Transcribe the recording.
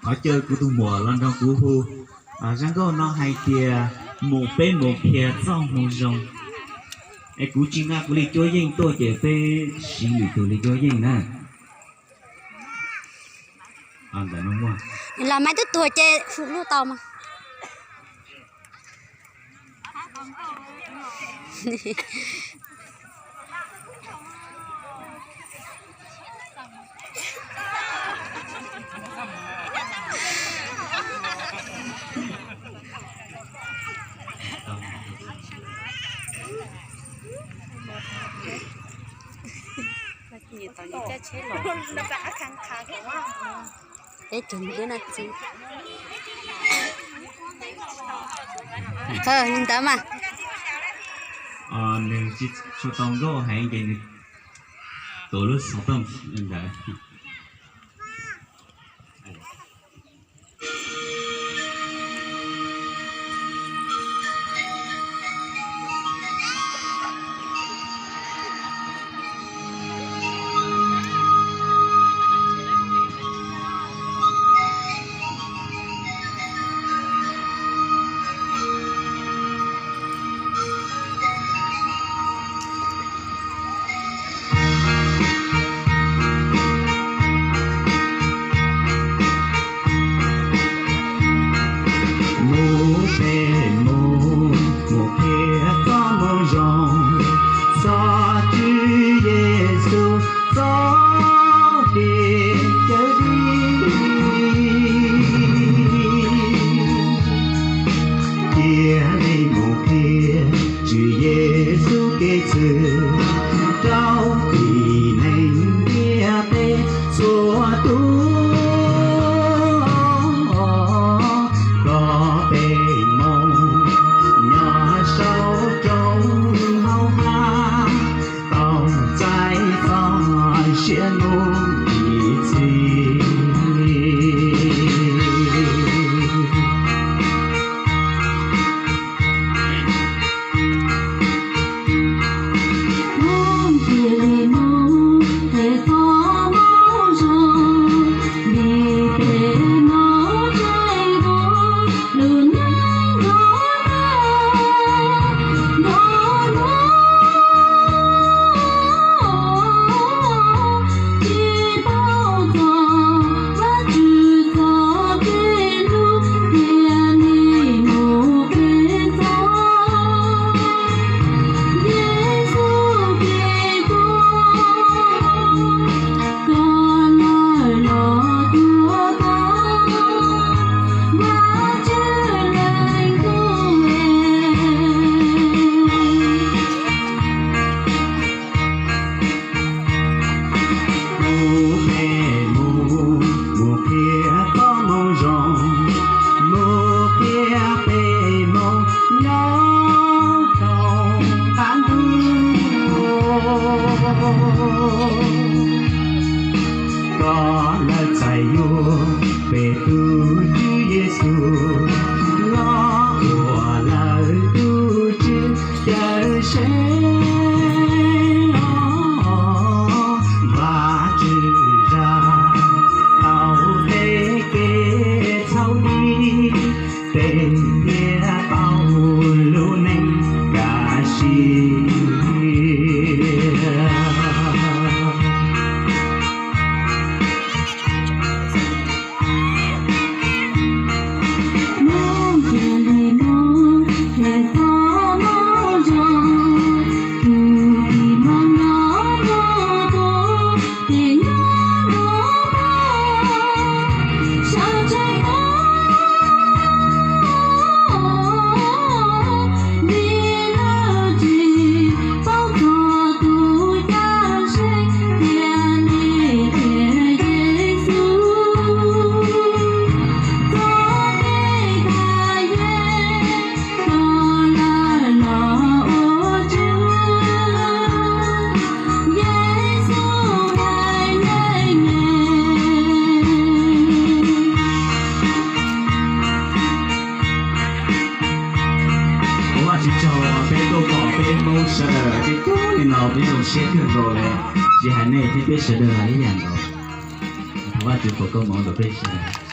Thov caw kuv tus muam los nrog kuv hu zaj nkauj no hais tias mus peb mus qhia txoj hmoo zoo. Es kuv tsis nqa kuv li cuab yeej tuaj ces peb siv lwm tus li cuab yeej na. Los maiv tub tuag ces hu lub tau mas. Peb cov niam tub no txiv. Li ntawd mas. Nws tsis tshua tau nkauj heev ces nws tuav lub xov tooj li ntawd. Mus peb mus, mus qhia txoj moo zoo, txog Tswv Yexus txoj kev cawm dim. Cia li mus qhia Tswv Yexus kev txwv rau tib neeg ntiaj teb txhua tus. Kom peb mus nyob saum roob hauv hav, tau txais txoj sia nug ib txhis. Mus peb mus, mus qhia txoj moo zoo, mus qhia peb mus nyob rau qab ntuj. Kom lawv txais yuav peb tus Tswv Yexus los ua lawv tus Tswv cawm seej. Vajtswv zam tau peb kev txhaum dib, peb thiaj tau lub neej kaj siab. Thov Vajtswv tsaug peb tuaj pom peb Hmoob sawv daws tib tug li no peb zoo siab kawg nkaus li, tsis hais nej thiab peb sawv daws los ib yam nkaus. Thov Vajtswv foom koob hmoov rau peb sawv daws.